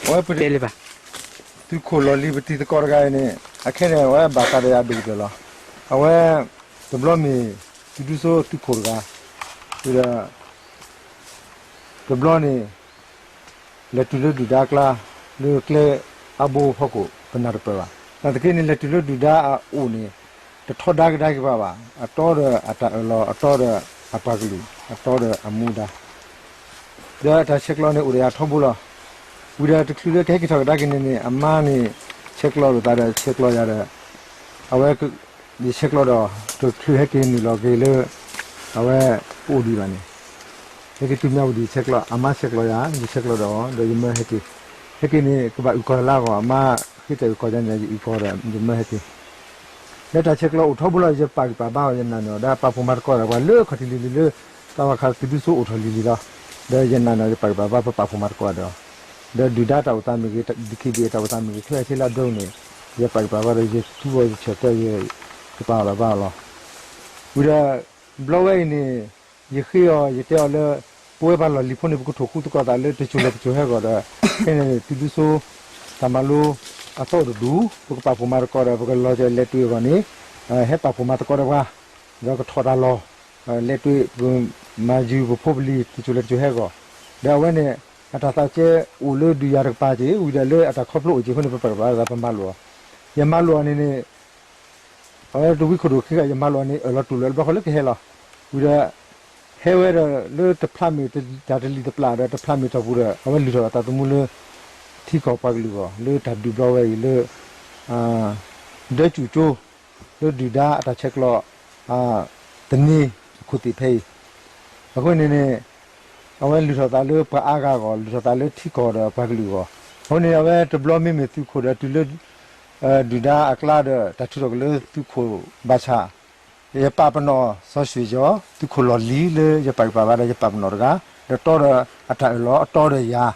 အဝဲပတဲလၢၤဘၣ် သုးခိၣ်လီၢ်လံၤပတံၤသကိးတဂၤအံၤန့ၣ် အခဲန့ၣ် အဝဲဘၣ်သးဒီးယၤအဒိၣ်ကတၢၢ်လီၤ. အဝဲ တဘျီမ့ၢ် သုးဒူစိသုးခိၣ်တဂၤ ဝံၤဒီး တဘျီန့ၣ် လဲၤတုၤလၢဒုၣ်ဒါအကျါ လၢကျဲအါဘိဖီခိၣ် ပနၢ်တပၢၢ်ဘၣ်. နာ်သက့န့ၣ် လဲၤတုၤလၢဒုၣ်ဒါအအိၣ်န့ၣ် တထီဒါကဒါက့ၤဘၣ်ဘၣ်. အတီဒီးအတၢ်အၢၣ်လီၤ အတီဒီးအပှၤကလုာ် အတီဒီးအမူဒါ ဒီးတၢ်ဆဲးကျိးန့ၣ်အိၣ်ဒီးယၤထီဘိလီၤ. ဝံၤဒီးတချုးလၢကဟဲက့ၤထီၣ်ကဒါက့ၤန့ၣ်န့ၣ် အမါန့ၣ် ဆဲးကျိးလိာ်သးဒီးဆဲးကျိးယၤဒီး အဝဲ ယဆဲးကျိးဒီး တချုးဟဲက့ၤနုာ်လီၤက့ၤလၢ အဝဲအိၣ်ဒံးဘၣ်န့ၣ် ဟဲက့ၤတုၤမၠၣ်ဝတံၤ ဆဲးကျိး အမါဆဲးကျိးယၤ ယဆဲးကျိးဒီးအီၤ ဒီးယမၢဟဲက့ၤ ဟဲက့ၤန့ၣ် ကဘၣ်အုၣ်ကီၤလၢအဂီၢ် အမါဃ့တၢ်အုၣ်ကီၤယၤန့ၣ် ယအုၣ်ကီၤဒီး ယမၢဟဲက့ၤ လၢတၢ်ဆဲးကျိးအိၣ်ထီဘိလီၤ ယပာ်ဂံၢ်ပာ်ဘါအီၤ ယနာ်န့ၢ်အီၤ ဒီးပာ်ဖှိၣ်မၤသကိးဒီးပှၤလၢခီၣ်ထံးလံၤလံၤလၢ သးဝါခးသုးဒူစိအိၣ်ထီၣ်လံၤလံၤလီၤ. ဒီးယနာ်န့ၢ်အီၤ ယပာ်ဂံၢ်ပာ်ဘါ ပပာ်ဖှိၣ်မၤသကိးဒီး ဒီးဒုၣ်ဒါတၢ်အိၣ်သးမ့ၢ်ဂ့ၤ ဒုးခံဒုးအဲၣ်တၢ်အိၣ်သးမ့ၢ်ဂ့ၤ ခဲအံၤဆ့လၢအဒိန့ၣ် ယပာ်ဂံၢ်ပာ်ဘါဒီး ယသူအီၤ ယဆၢတဲာ် ယပာ်အီၤလီၤဘါအီၤလီၤ. ဝံၤဒီး ဘျီဝဲအံၤန့ၣ် ယဃ့အီၤ ယတဲအီၤလၢ ပဝဲပှၤလီၢ်လံၤဖိန့ၣ် ပကထိၣ်ဃူသကိးသးလၢတစိၤလၢတစိၤဟဲဂီၤဒီး ဖဲန့ၣ် သုးဒူစိ တၢ်မၤလိ အသီအိၣ်တဒူၣ် ပကပာ်ဖှိၣ်မၤသကိးဒီး ပကလီၤစၢၤလဲၤတွံၢ်အဂီၢ်န့ၣ် ဟဲပာ်ဖှိၣ်မၤသကိးဒီးပှၤ ဒီးကထီၣ်တၢ်လီၢ် လဲၤတွံၢ် ပမၤယုၤပဖိပလံၤ တစိၤလၢတစိၤဟဲဂီၤ ဒီးအဝဲန့ၣ် အတၢ်သးကဲအိၣ်လၢဒုးယၤတကပၤက့ၤ ဝံၤဒီးလၢအတၢ်ခီဖျိအိၣ်က့ၤအဃိန့ၣ် ပပာ်ဂံၢ်ပာ်ဘါသး ပမၤလိာ်အီၤ ယမၤလိာ်အီၤန့ၣ်န့ၣ် အဝဲတဝံခိၣ်ဒိၣ်ခံဂၤ ယမၤလိာ်အီၤန့ၣ် အၢၣ်လီၤတူၢ်လိာ်လၢဘျီဃီလၢကဟဲလီၤ. ဝံၤဒီး ဟဲဝဲဒီးလၢတဖျးမ့ၢ်တၢ်တလံၤတပျၢ်ဒီး တဖျးမ့ၢ်ထီၣ်ပူၤဒီး အဝဲလုၢ်ထီၣ်သးသမူလၢ ထံကီၢ်ပှၤကလုာ်အဂီၢ် လၢတၢ်ဒုးဘျီဝဲအံၤလၢ ဒၢကၠူၣ်ကၠိ လၢဒုၣ်ဒါအတၢ်ဆဲးကျိး သန့ၤအခိၣ်သ့ၣ်ဖဲအံၤ အဃိန့ၣ်န့ၣ် အဝဲလုၢ်ထီၣ်သးလၢပှၤအါဂၤအဂီၢ် လုၢ်ထီၣ်သးလၢထံကီၢ်ဒီးပှၤကလုာ်အဂီၢ် အဃိန့ၣ် အဝဲတဘျီမ့မ့ၢ်သုးခိၣ်ဒီးတုၤလၢ ဒုၣ်ဒါအကျါဒီး တၢ်ထုးထီၣ်က့ၤလၢသုးခိၣ်ဘၣ်ဆၣ် ယပာ်ပနီၣ်စီၤၡွ့ၣ်ယီၤ သုးခိၣ်လီၢ်လံၤလၢယပာ်ဂံၢ်ပာ်ဘါဒီးယပာ်ပနီၣ်တဂၤ ဒီးတီဒီးအတၢ်အၢၣ်လီၤ အတီဒီးယၤ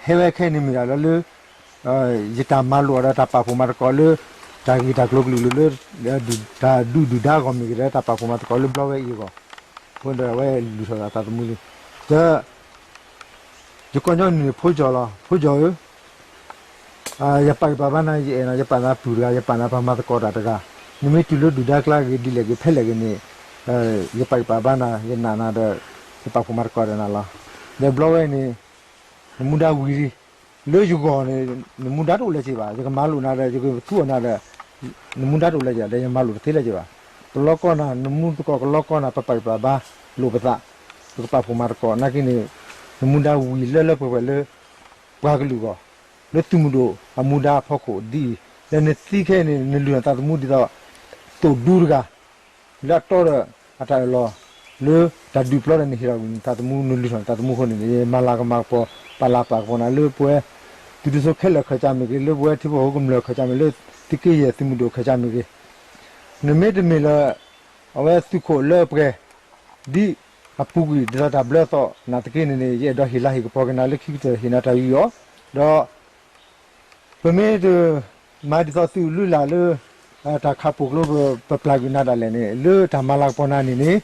ဟဲဝဲခဲအံၤန့ၣ်မ့ၢ်ဒၣ်လၢ လၢ ယတၢ်မၤလိာ်အီၤဒီးတၢ်ပာ်ဖှိၣ်မၤသကိးလၢ တၢ်ဂ့ၢ်တၢ်ကျိၤကလုာ်ကလုာ်လၢ တၢ်ဒုၣ်ဒုၣ်ဒါအဂီၢ်မ့ၢ်ဂ့ၤဒီး တၢ်ပာ်ဖှိၣ်မၤသကိးလၢဘျီဝဲအံၤအဂီၢ် အဃိဒီးအဝဲလုၢ်ထီၣ်သးသမူလံ ဒီး ယကိးညီနုၢ်န့ၣ် ဖိကၠီၤလီၤ. ဖိကၠီၤဧၢ, ယပာ်ဂံၢ်ပာ်ဘါနၤ ယအဲၣ်နၤ ယပာ်နၤပုၢ်တဂၤ ယပာ်နၤပှၤမၤသကိးတၢ်တဂၤ, နမ့ၢ်တုၤလၢဒုၣ်ဒါကျါဂ့ၤ ဒ်လဲၣ်ဂ့ၤ ဖဲလဲၣ်ဂ့ၤန့ၣ် ယပာ်ဂံၢ်ပာ်ဘါနၤ ယနာ်နၤဒီး ယပာ်ဖှိၣ်မၤသကိးဒီးနၤလီၤ. ဒီးဘျီဝဲအံၤန့ၣ် နမူဒါဝံၤလံ, လၢယဂီၢ်န့ၣ် နမူဒါတအိၣ်လၢၤက့ၤဘၣ်, ယကမၤလိာ်နၤဒီး ယကသူအီၤနၤဒီး နမူဒါတအိၣ်လၢၤက့ၤဒီး ယမၤလိာ်တသ့လၢၤက့ၤဘၣ်. ပလီၢ်ကီၢ်နၤ နမူသကိးကလီၢ်ကီၢ်နၤ ပပာ်ဂံၢ်ပာ်ဘါလိာ်ပသး, ပကပာ်ဖှိၣ်မၤသကိး နာ်က့န့ၣ် နမူဒါဝံၤလၢလၢပှဲၤပှဲၤလၢ ပှၤကလုာ်အဂီၢ်, လၢသုးမုၢ်ဒိၣ်အမူဒါအဖီခိၣ်ဒ်အံၤ, လၢနသံခဲအံၤန့ၣ် နလုၢ်ထီၣ်သးသမူဒ်သိး သိၣ်ဒူတဂၤ လၢအတီဒီးအတၢ်အၢၣ်လီၤ လၢတၢ်ဒုးပျီဒီးနဟ့ၣ်ထီၣ်သးသမူ နလုၢ်ထီၣ်သးသမူအဃိန့ၣ် ယမၤလၤကမၤကပီၤ ပာ်လၤပာ်ကပီၤနၤလၢပဝဲ သုးဒူစိခဲလၢာ်ခၢၣ်စးမ့ၢ်ဂ့ၤ, လၢပဝဲထံဖိကီၢ်ဖိကမျၢၢ်ခၢၣ်စးမ့ၢ်ဂ့ၤ, လၢသုးက့ယဲၢ်သုးမုၢ်ဒိၣ်ခၢၣ်စးမ့ၢ်ဂ့ၤ, နမ့ၢ်တမ့ၢ်လၢ အဝဲသုးခိၣ်လၢပှဲၤ ဒ်အပူၤကွံာ်ဒ်သိးတၢ်ဘျၢသီၣ်နာ်သက့န့ၣ်န့ၣ် ယအဲၣ်ဒိးဟ့ၣ်လၤဟ့ၣ်ကပီၤက့ၤနၤလၢခံကတၢၢ် ဟ့ၣ်နၤတၢ်ယူးယီၣ်, ဒီး ပမ့ၢ်တမၤဒ်သိးသုးလုၢ်လၢ်လၢ တၢ်ခးပိာ်ကျိ ပပျၢ်ကွံာ်နၤဒၣ်လဲာ်န့ၣ် လၢတၢ်မၤလၤကပီၤနၤန့ၣ်န့ၣ်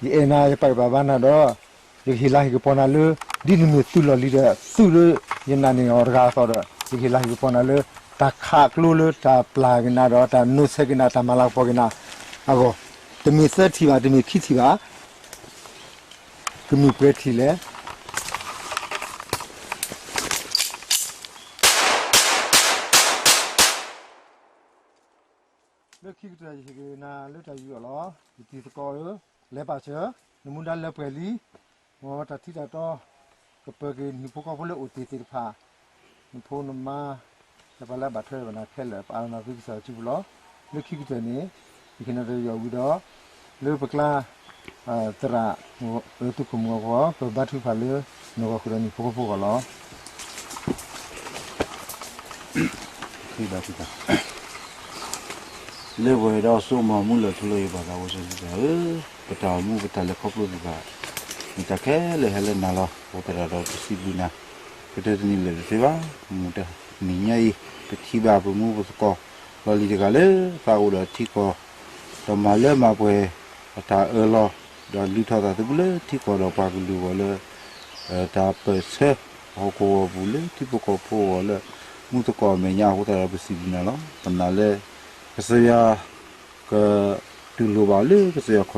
ယအဲၣ်နၤ ယပာ်ဂံၢ်ပာ်ဘါနၤဒီး ယကဟ့ၣ်လၤဟ့ၣ်ကပီၤနၤလၢ ဒ်နမ့ၢ်သုးလီၢ်လံၤဒီး သုးလၢယနာ်န့ၢ်အီၤတဂၤအသိးဒီး ယကဟ့ၣ်လၤဟ့ၣ်ကပီၤနၤလၢ တၢ်ခးကျိလၢတၢ်ပျၢ်က့ၤနၤဒီး တၢ်နိးဆဲးက့ၤနၤ တၢ်မၤလၤကပီၤက့ၤနၤအဂီၢ်, တမ့ၢ်သၢထံၣ်ဘၣ် တမ့ၢ်ခံထံၣ်ဘၣ် ကမ့ၢ်ပှဲၤထံၣ်လဲၣ်. လၢခံကတၢၢ်ယဟ့ၣ်က့ၤနၤလၢတၢ်ယူးယီၣ်လီၤ. ယတံၤသကိးဧၢ, လဲၤပာ်စၢၤ, နမူဒါလၢပှဲၤလံ, မ်တၢ်ထံတၢ်တီ ကပၢၤက့ၤနဟံၣ်ဖိဃီဖိလၢအိၣ်တ့ၢ်သ့ၣ်တဖၣ်, နဖိနမါ ဒီးပှၤလၢအဘၣ်ထွဲဝဲနၤခဲလၢာ် ပအၢၣ်လီၤနၤသုကစၢ်စုပူၤလီၤ. လၢခံကတၢၢ်န့ၣ် ယဟ့ၣ်နၤတၢ်ယူးယီၣ်ဝံၤဒီး လၢပကျါ သရၣ် အၢ သုးခိၣ်မုၣ်အဂီၢ် ပဘါထုကဖၣ်လၢ နဂီၢ်ဃုာ်ဒီးနဟံၣ်ဖိဃီဖိအဂီၢ်လီၤ. လၢပှဲၤဒီးစိကမီၤမူလၢာ်ထူလၢယပှၤသးဝဲစၢၤစၢၤဧၢ, ပတၢ်အိၣ်မူပတၢ်လဲၤခီဖျိသ့ၣ်တဖၣ် မ့ၢ်တၢ်ခဲလၢာ်ဟဲလၢနၤလီၤ. ပသရၣ်ဒီးပစံးဘျုးနၤ ကတၢၢ်တနံၤလၢာ်တသ့ဘၣ်. မုၢ်တနံၤညါအံၤ ပထံၣ်ဘၣ်ပမူပသကိး လီၢ်လံၤတဂၤလၢသးအိၣ်ဒီးထံကီၢ် ဒီးမၤလၢမၤပှဲၤ အတၢ်အၢၣ်လီၤ ဒီးလုၢ်ထီၣ်သးသမူလၢထံကီၢ်ဒီးပှၤကလုာ်အဂီၢ်လၢ တၢ်ပၢၢ်ဆၢ ဟီၣ်ခိၣ်ဂီၤပူၤလၢထံဖိကီၢ်ဖိအဂီၢ်လၢ မူသကိးအမဲာ်ညါအဃိသတးဒီး ပစံးဘျုးနၤလီၤ. ပနာ်လၢ ကစၢ်ယွၤ ကတူၢ်လိာ်ဘၣ်လၢကစၢ်ယွၤ